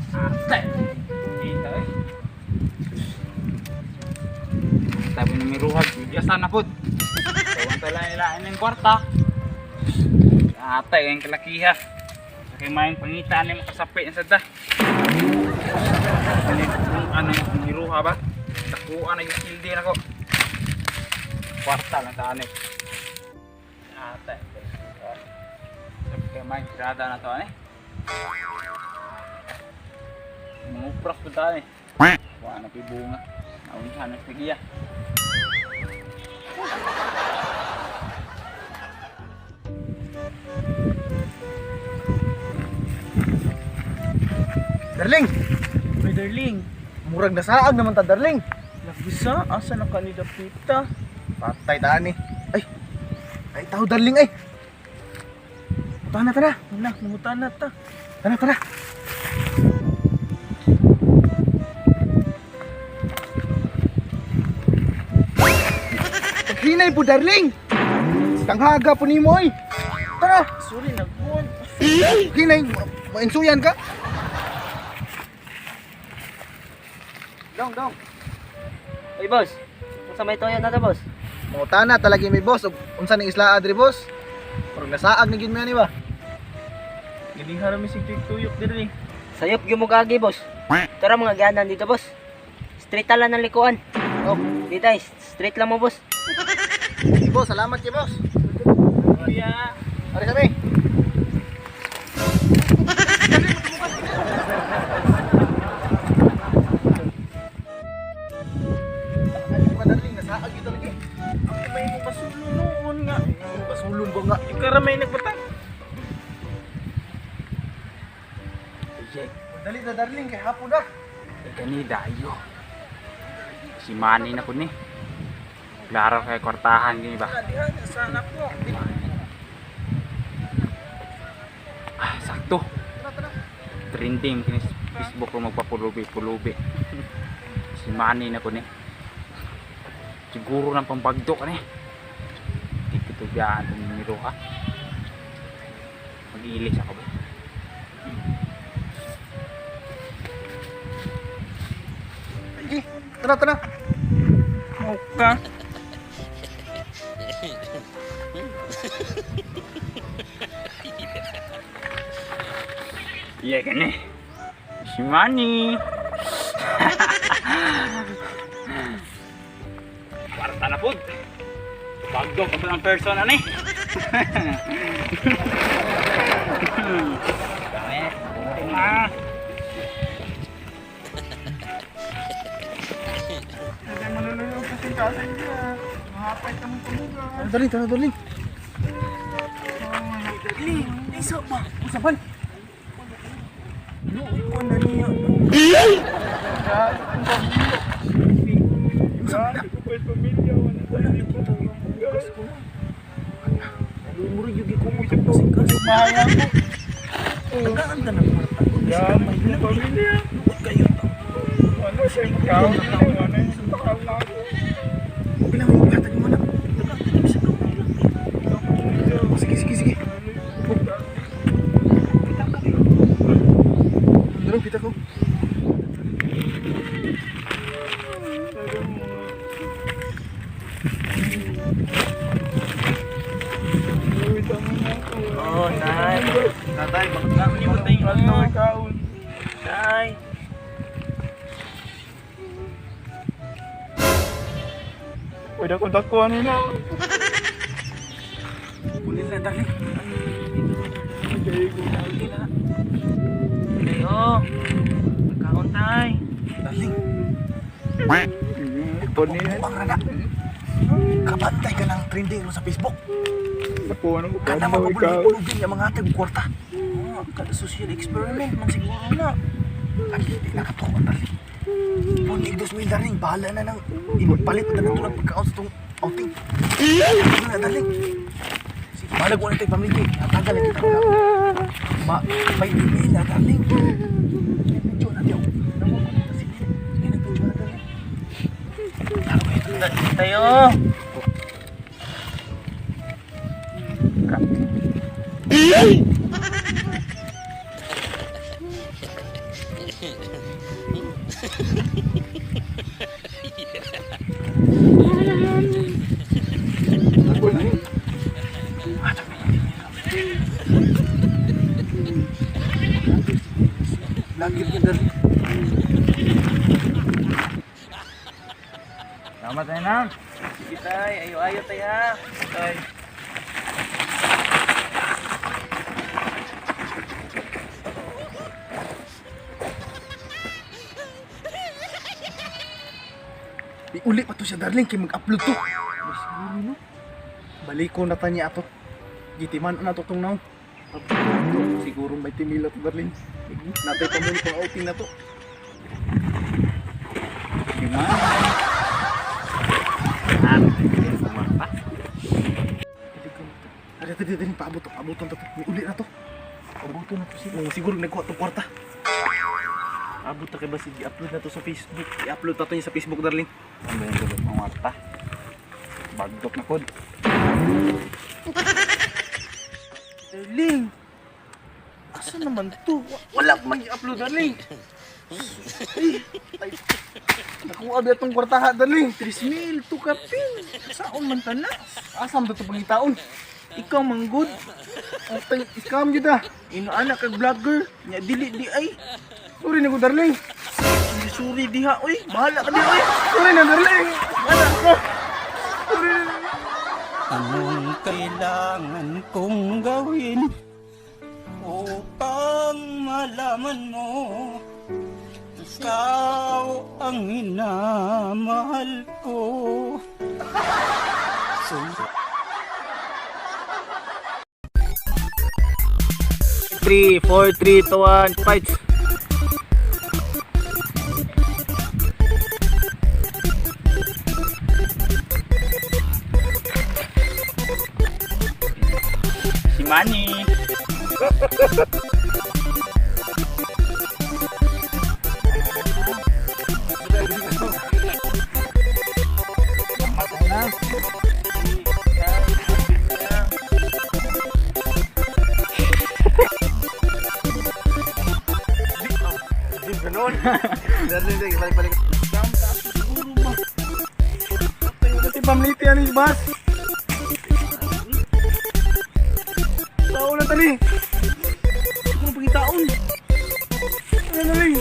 Ate. Kita eh. Tabi na may ruhag. Bigyasan na po. Tawang tala nila ng kwarta. Ate, ang kalakiha. Kay may pangita ni makasapi ang sada. Ano yung ano yung miruha ba? Dakuan na yung sildi na ko. Kwarta lang taan eh. Ate. Sabi kay may grada na to eh. Mangupras po tayo eh. Wala na ko'y bunga. Naunhan na sa giya. Darling, Uy, darling. murag nasaag naman ta, darling. Lagisa, asa na ka ni Dapita? Patay taan eh. Ay, ay tao, darling ay. Tana, tara. Wala, nangutan na ta. Tara, tara. Paghinay po, darling. Tanghaga po nimo ay. Tara. Sorry, nagbuwan. Hinay, mainsuyan ka. Dong, dong. Uy, boss. Unsa may toyo na to, boss? Mangutana talaga mi boss ug unsa ning isla adri boss? Murag nasaag na gyud mi ani ba? Galing harami si Tuyok diri. Sayop gyud mo gagi, boss. Tara mga gianan dito, boss. Straight tala ng likuan. Oh, Dito, ay, straight lang mo, boss. sige boss, salamat kay boss. Kuya. Ari kami. Ano ka darling, nasaag gyud talaga. Ako may mo basulo noon nga. Basulon ba nga? Ikaw may nagbatang. Ay, Dali na darling kay hapon na. ay kani dayo. Si Manny na po ni. Klaro kay kwartahan gini ba? Diha, sana po. Ah, sakto. Trending kini sa Facebook ko magpapulubi-pulubi. Si Manny na ko ni. Siguro ng pambagdo ka ni. Di ko tubiyaan itong miruha. Mag-ilis ako ba? Sige, tara tara. Mauka. Iya ka ni. Si Manny. Kwarta na po. Bagdo ko ng person ani. Ah. Hindi malululog kasi kasa niya. Mahapay ka mong tumugan. Tara darling, tara darling. Darling, isa ba? Unsa man? Luoy ko na niya. Unsa man? Wala na kita bukas ko. Muro yugi ko mo sa pasikas. Mahaya ko. Tagaan ka na kwarta. Ya, may pamilya. Luot kayo ta. Ano siya ikaw? Ano yung takaw na ako? Okay lang, ihatag mo na. Tagaan ka na sa kamay lang. Oh, sige, sige, sige. Darling, pita ko. Oh, nay. Tatay, bakit Nga ni mo tayo. Ano ikaw? Nay. Pwede ko dakuan nila. Kunin na darling. Tayo. Pagkaon tay. Darling, Kunin. buang rana. Kabantay ka ng trending mo sa Facebook. Dakuan ko Kada ano ikaw? mapapulubin niya mga hatag og kwarta. Oh, kada social experiment man siguro na. Ay, di nakatuon darling. Punig 2,000 darling, bahala na nang ipalit na ng tulad pagkaon sa tong outing. Ano na darling? Sige, balag ko na tayo pamilya. Natagal na kita na. Ma, may email na darling. Nagpidyo na diyo. Sige, sige, nagpidyo na darling. Klaro kayo. Tayo. Lagi ka, darling. Salamat tayo na. Sige tay, ayo-ayo tay ha. Tay. Iuli pa to siya, darling, kay mag-upload to. Siguro, no? Balik ko na ta niya ato. Gitiman na to tong naon. Upload to. Siguro may timila to, darling. Natay pa muna pang outing na to. Si Manny. Ah, kumapa. Ari, ari, ari, paabot to, paabot to. May uli na to. Paabot na to siguro. Siguro nagkuha to kwarta. Abot na kay ba sige, upload na to sa Facebook. I-upload na to niya sa Facebook, darling. Ang bayan tulog ng warta. Bagdok na kod. Darling! Asa naman to? Wala pa man i-upload, darling! Ay, ay, nakuha ba itong kwarta ha, darling? 3,000, 2 kapin! Saan man tala? Asa man to pangitaon? Ikaw man good. Ang tang scam yun ah. Inaana kag vlogger. Nya dili di ay. Sorry na ko, darling. Sorry, sorry diha oy. Bahala ka di oy. Sorry na, darling. Bahala ka. Sorry na. Anong kailangan kong gawin upang malaman mo ikaw ang minamahal ko? So, 3, 4, 3, 2, 1, fight! Si Manny. Darling, darling, balik, balik. Pati pamliti yan yung bus. Tao na tali. Ano pagitaon? Ano tali?